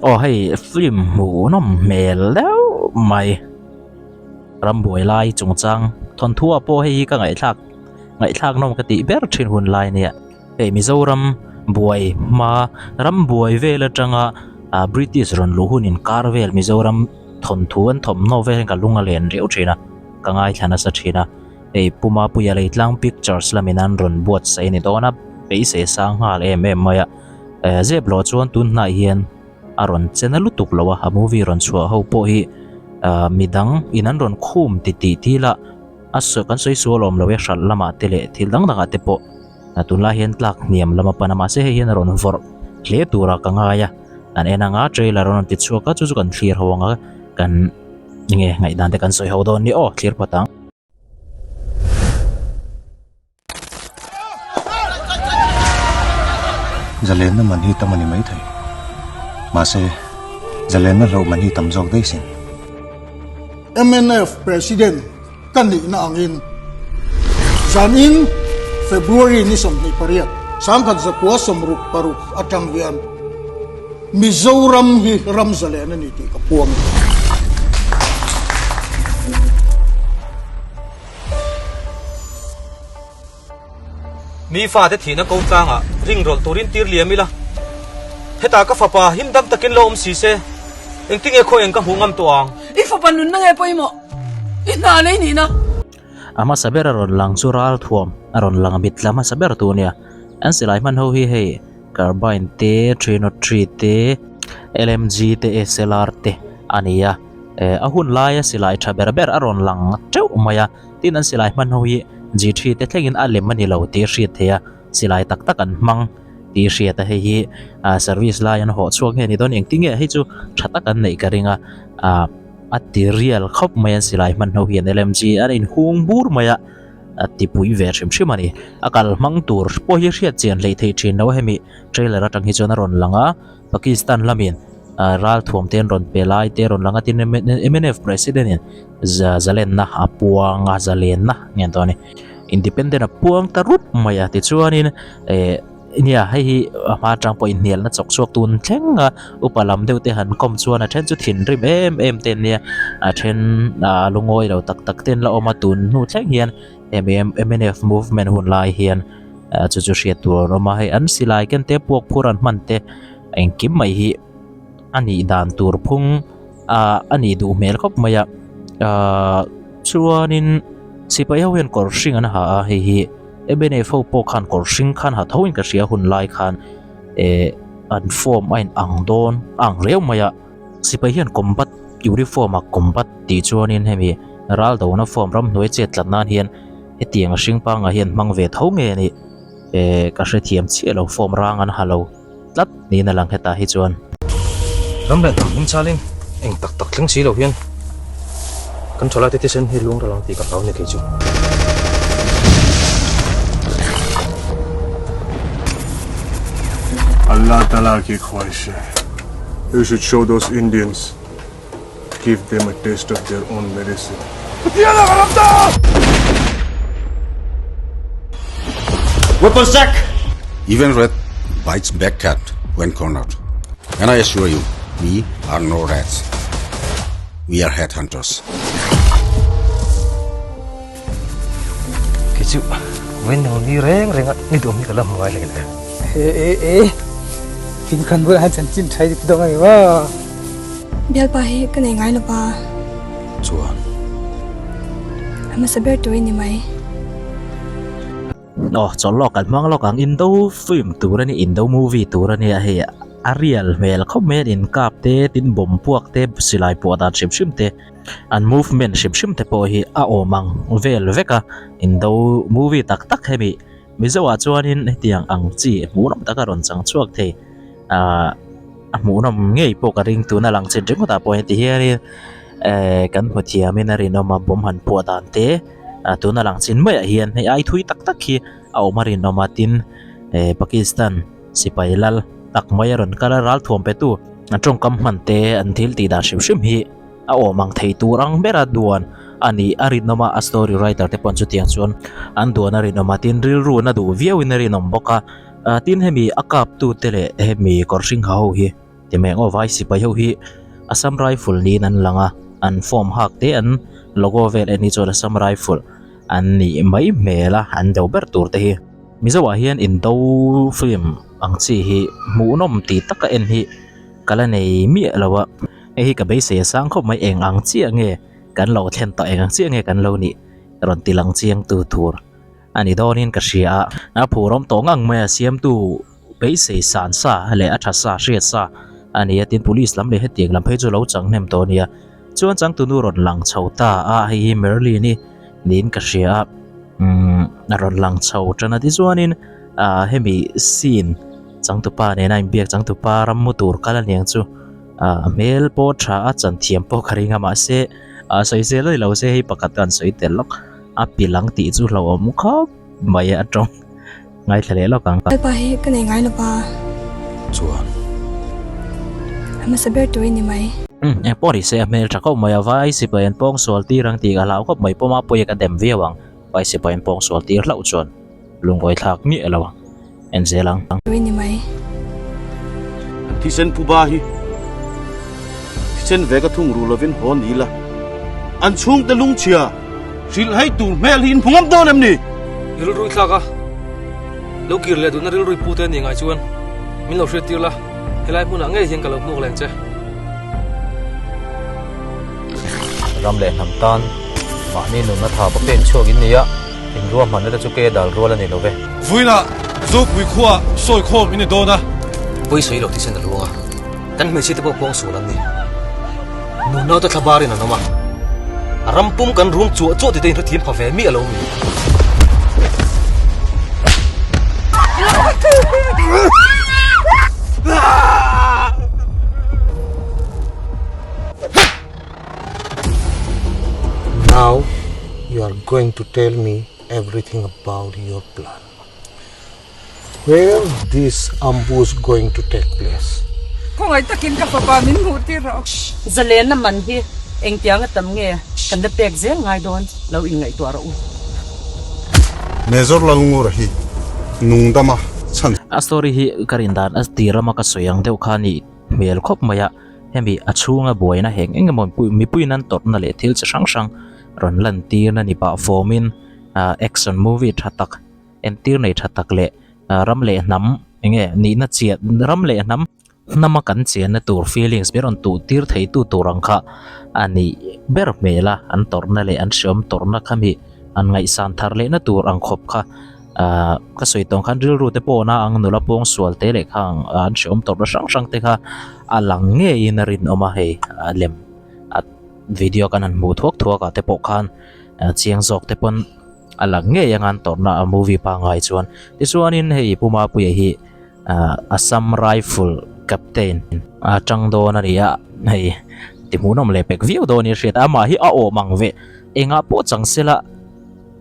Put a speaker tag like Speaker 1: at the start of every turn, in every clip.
Speaker 1: Aw hei film hmuhnawm hmel deuh mai rambuai lai chungchang thawnthu ah pawh hei hi ka ngaihthlak ngaihthlak nawm ka tih ber thin hun lai ania hei Mizoram buai hma rambuai vel atanga ah British rawn luh hun inkar vel Mizoram thawnthu an thawmhnaw vel hian ka lung a len riau thin a ka ngaithla nasa thin a hei Pu Mapuia Leitlang Pictures lamin an rawn buatsaih a ni dawn a beisei sang nghal em em mai a. Eh zep loh chuan tun hnai hian a rawn che na lutuk lo a, a movie rawn chhuah ho pawh hi ah midang in an rawn khum ti tih thil a a sawi kan sawi sual awm lo e hralh lamah te leh thil dang dangah te pawh ah tunlai hian tlak hniam lam a pan a mahse hei hian a rawn vawrh hle turah ka ngai a kan en anga trailer a rawn ti chhuak a chu chu kan thlir ho anga kan enge ngaihdan te kan sawi ho dawn ni aw thlir phawt ang.
Speaker 2: Zalenna man hi tam a ni maithei. Mahse, zalenna hlauh man hi tam zawk daih sin.
Speaker 3: Mnf President ka nihna angin zanin February ni 28, 1966 atang hian Mizoram hi ram zalen a ni tih ka puang a.
Speaker 4: Mi fate thihna ko tlangah ring rawlh turin tir liam ila, hetah ka fapa him dam takin lo awm si se, engtinge khaw eng ka hmuh ngam tawh ang?
Speaker 5: I fapa nunna nge pawimawh? I hna lei nihna?
Speaker 1: A hmasa ber a rawn lang chu ralthuam a rawn lang mit tla hmasa ber tu ania. An silai hman ho hi hei carbine te, 303 te, LMG te, SLR te a ni a. Eh a hun laia silai tha ber ber a rawn lang teuh mai a. Tin an silai hman ho hi G3 te thlengin a lem a ni lo tih a hriat theih a, silai tak tak an hmang tih a hriat a. Hei hi ah service lai an hawh chhuak nge ni dawn engtin nge hei chu tha tak an neih ka ring a. Ah a ti real khawp mai an silai hman ho hian LMG an inhung bur mai a. A ti pui ve hrim hrim a ni. A kal hmang tur pawh hi hriat chian hleih theih thin lo a hemi trailer atang hi chuan a rawn lang a, Pakistan lamin ral thuam te an rawn pe lai te a rawn lang a tin mnf president in zalenna a puang a zalenna nge an tawh a ni independent a puang ta rup mai a tichuanin eh Nia, hei hi a hma atang pawh inhnialna chawk chhuak tun thleng a, upa lam deuh te han kawm chuan a then chu thinrim em em te an nia, a then ah lungawi lo tak tak te an la awm a, tun hnu thleng hian hemi mnf movement hun lai hian chu chu hriat tur an awm a, hei an silai ken te puak phur an hman te engkim mai hi a nih dan tur phung ah a nih duh hmel khawp mai a, ah chuanin sipai ho hian kawr hring an ha a hei hi. MNF ho pawh khan kawr hring khan ha tho in ka hria hun lai khan eh an form a in ang dawn a ang riau mai a sipai hian combat uniform a combat tih chuanin hemi ral dona form ramhnuai chet tlat nan hian hetiang a hring pangngai hian hmang ve tho nge a nih eh ka hrethiam chiah lo form rang an ha lo. tlat niin a lang hetah hi chuan.
Speaker 4: Ram leh hnam hming chalin eng tak tak thleng si lo hian kan thalaite thisen hi luang ral ang tih ka hlau a ni kei chu.
Speaker 6: Allah Ta'ala ki khwahish hai You should show those Indians give them a taste of their own medicine.
Speaker 7: Weapons check! Even rat bites back cat when cornered. And I assure you, we are no rats. We are headhunters.
Speaker 4: Kei chu vawiin ang ni reng reng a ni duhawm hi ka la hmu ngai hle.
Speaker 8: E e e, thing khan bulah hian chanchin tha i ti dawng a ni maw?
Speaker 9: Bialpa hi ka nei ngai lova.
Speaker 2: Chuan.
Speaker 9: A hmasa ber tur i ni mai.
Speaker 1: Aw chawlh lawk kan hmang lawk ang Indo film tur a ni Indo movie tur a nia hei a real hmel khawp mai a inkap te tin bomb puak te silai puah dan hrim hrim te an movement hrim hrim te pawh hi a awm ang vel vek a Indo movie tak tak hemi Mizo ah chuanin hetiang ang chi hmuhnawm taka rawn chang chhuak thei ahh a hmuhnawm ngei pawh ka ring tuna lang chin ringawt ah pawh heti hianin ehh kan hmu thiamin a rinawm a bomb han puah dan te ah tuna lang chin maiah hian hei ai thui tak tak hi a awm a rinawm a tin ehh Pakistan sipai lal tak mai a rawn kal a ralthuam pe tu an tawngkam hman te an thil tih dan hrim hrim hi. A awm ang thei tur ang bera duan a nih a rinawm a, a story writer te pawh chutiang chuan an duan a rinawm a, tin rilru na duh viauin a rinawm bawk a, tin hemi a kap tu te leh hemi kawr hring ha ho hi Ti mai ang aw vai sipai ho hi Assam Rifle niin an lang a, an form hak te an logo vel en hi chuan Assam Rifle an nih mai hmel a, an deuh ber tur te hi. Mizo ah hian indo film ang chi hi hmuhnawm tih taka en hi ka la nei miah lo a, hei hi ka beisei a sang khawp mai eng ang chiah nge kan lo thlen tawh eng ang chiah nge kan lo nih rawn ti lang chiang tu tur a ni dawnin ka hria a. A phurawm tawh ngang mai a siamtu beisei san sa leh a tha sa hriat sa a ni a tin police lam leh hetiang lam phei chu lo chang hnem tawh a nia chuan changtunu rawn lang chho ta a hei hi Merlin i niin ka hria a umm a rawn lang chho tan a tichuanin ah hemi scene changtupa nena inbiak changtupa ram mu tur kal a niang chu ah a hmel pawh tha a chan thiam pawh ka ring a mahse ah sawi zel a ni lo se hei pakhat ka han sawi tel lawk a pilang tih chu hlauhawm khawp mai a tawng. Ngaithla leh lawk ang.
Speaker 9: Lalpa hi ka nei ngai lova.
Speaker 7: Chuan.
Speaker 9: A hmasa ber tur i ni mai.
Speaker 1: Umm eng pawh ni se a hmel tha khawp mai a vai sipai an pawng sual tir ang tih ka hlau khawp mai pawm a pawi a ka dem viau ang vai sipai an pawng sual tir hlauh chuan lungawi thlak miah lo ang en zel ang.
Speaker 9: Tur i ni mai.
Speaker 10: Thisen phuba hi thisen ve ka thung ru lovin haw ni la an chhungte lungchhia Hrilh hei tur hmel hi in hmu ngam dawn em ni?
Speaker 4: I rilrui thlak a, lo kir leh duhna rilrui pu te a nih ngai chuan min lo hriat tir la, helai hmunah ngei hian ka lo hmuak leng che.
Speaker 11: Ram leh hnam tan mahni nunna tha pa pen chhuak in ni a, in ruahmanna te chu ke dal rual a ni lo ve.
Speaker 12: Vawiinah Zopui khua sawi khawm in ni dawn a.
Speaker 4: Pawisawi lo thisen a luang a. Kan hmeichhia te pawh pawng sual an ni. Nunau te thlabar in an awm a. A ram pum kan rum chuah chuah tite in hrethiam pha ve miah lo mi.
Speaker 13: Now you are going to tell me everything about your plan. Where this ambush going to take place?
Speaker 5: Khawngaih takin ka fapa min hmuh tir rawh.
Speaker 14: Zalenna man hi engtianga tam nge kan la pek zel ngai dawn lo inngaihtuah rawh u.
Speaker 7: Major Lalngura hi nungdama chhan.
Speaker 1: A story hi ka rin dan a tir rama ka sawi ang deuh kha a nih hmel khawp mai a, hemi a chhunga buaina heng eng emaw mipuiin an tawrhna leh thil chi hrang hrang rawn lantirna ni pah fawmin action movie tha tak Entir nei tha tak leh ram leh hnam enge nihna chian ram leh hnam hnama kan chianna tur feelings ber rawn tuh tir thei tu tur ang kha a nih ber hmel a, an tawrhna leh an hreawm tawrhna kha mi an ngaihsan thar lehna tur ang khawp kha ahh ka sawi tawng khan rilru te pawh na ang nula pawng sual te leh kha ang an hreawm tawrhna hrang hrang te kha a lang ngeiin a rinawm a hei a lem a video kan han hmuh thuak thuak ah te pawh khan chiang zawk te pawn. A lang ngei anga an tawrhna a movie pangngai chuan tichuanin hei Pu Mapuia hi ah Assam Rifle captain a tang dawn a ni a hei ti hmuhnawm leh pek viau dawn in a hriat a amah hi a awm ang ve engah pawh chang sela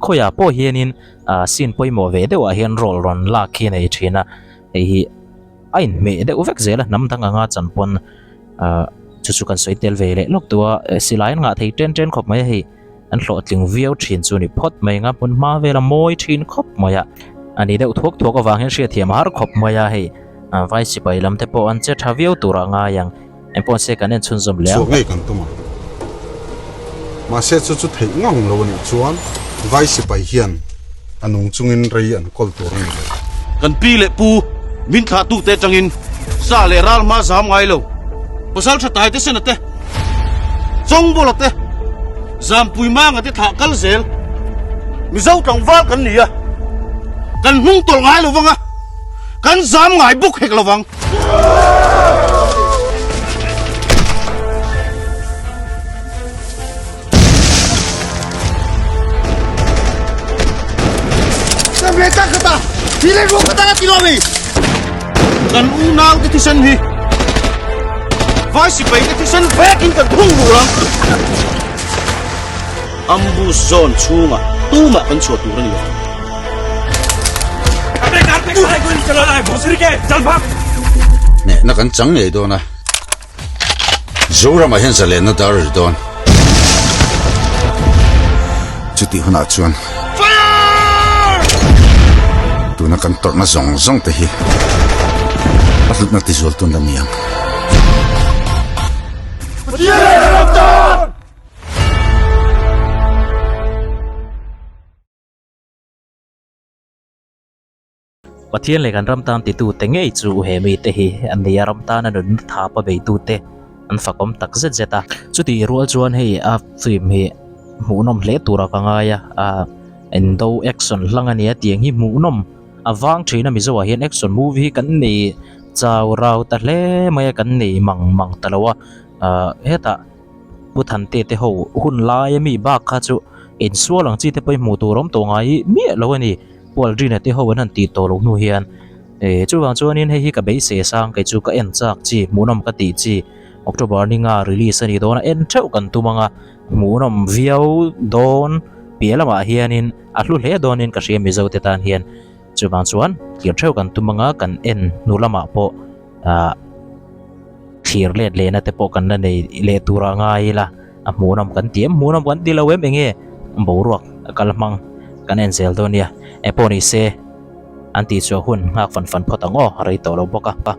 Speaker 1: khawiah pawh hianin ah scene pawimawh ve deuhah hian role rawn lak hi a nei thin a hei hi a inhmeh deuh vek zel a hnam dang anga chan pawn ah chu chu kan sawi tel ve leh lawk duh a silai an ngah thei ṭen ṭen khawp mai a hei. An hlawhtling viau thin chu ni phawt mai anga hmun hma vela mawi thin khawp mai a, a ni deuh thuak thuak avang hian hriatthiam a har khawp mai a, hei vai sipai lam te pawh an che tha viau turah ngai ang, engpawh se kan en chhunzawm leh ang.
Speaker 7: Chhuak ngei kan tum a, mahse chu chu theih ngang lo a nih chuan vai sipai hian a nung chungin rei an kawl tur a ni lo.
Speaker 10: Kan pi leh pu min thlahtute atangin sa leh ral hma zam ngai lo, pasal tha tai te sena te, Chawngbawla te, Zampui Manga te thlah kal zel, Mizo tlangval kan ni a, kan hnung tawlh ngai lo vang a, kan zam ngai bawk hek lo vang. Kan unau te thisen hi vai sipai te thisen vekin kan thung rul ang. Ambush zone chhungah tumah kan chhuah tur a ni lo.
Speaker 7: Hnehna kan chang ngei dawn a. Zoramah hian zalenna dar a ri dawn. Chutih hunah chuan tuna kan tawrhna zawng zawng te hi a hlutna tizual tun la ni ang.
Speaker 1: Pathian leh kan ram tan titute ngei chu he mite hi an ni a, ram tana nunna thapa beitute an fakawm tak zet zet a. Chutih rual chuan hei a film hi hmuhnawm hle tura ka ngai a, ah indo action hlang a nia tiang hi hmuhnawm a vang thin a Mizo ah hian action movie hi kan nei chau rau ta hle mai a kan nei mang mang ta lo a, ah hetah Pu Thante te ho hun lai a mi bak kha chu insual ang chi te pawh hi hmuh tur a awm tawh ngai miah lo a ni. Pu Aldrina te ho an han tih tawh loh hnu hian eh chuvang chuanin hei hi ka beisei sang kei chu ka en chak chi hmuhnawm ka tih chi October ninga release a nih dawn a en theuh kan tum ang a hmuhnawm viau dawn piah lamah hianin a hlu hle dawnin ka hria Mizo te tan hian chuvang chuan thlir theuh kan tum ang a kan en hnu lamah pawh ah thlir let lehna te pawh kan la nei leh tur a ngai ila a hmuhnawm kan ti em hmuhnawm kan ti lo em enge boruak a kal hmang kan en zel dawn nia engpawh ni se an tih chhuah hun nghak fan fan phawt ang aw a rei tawh lo bawk a.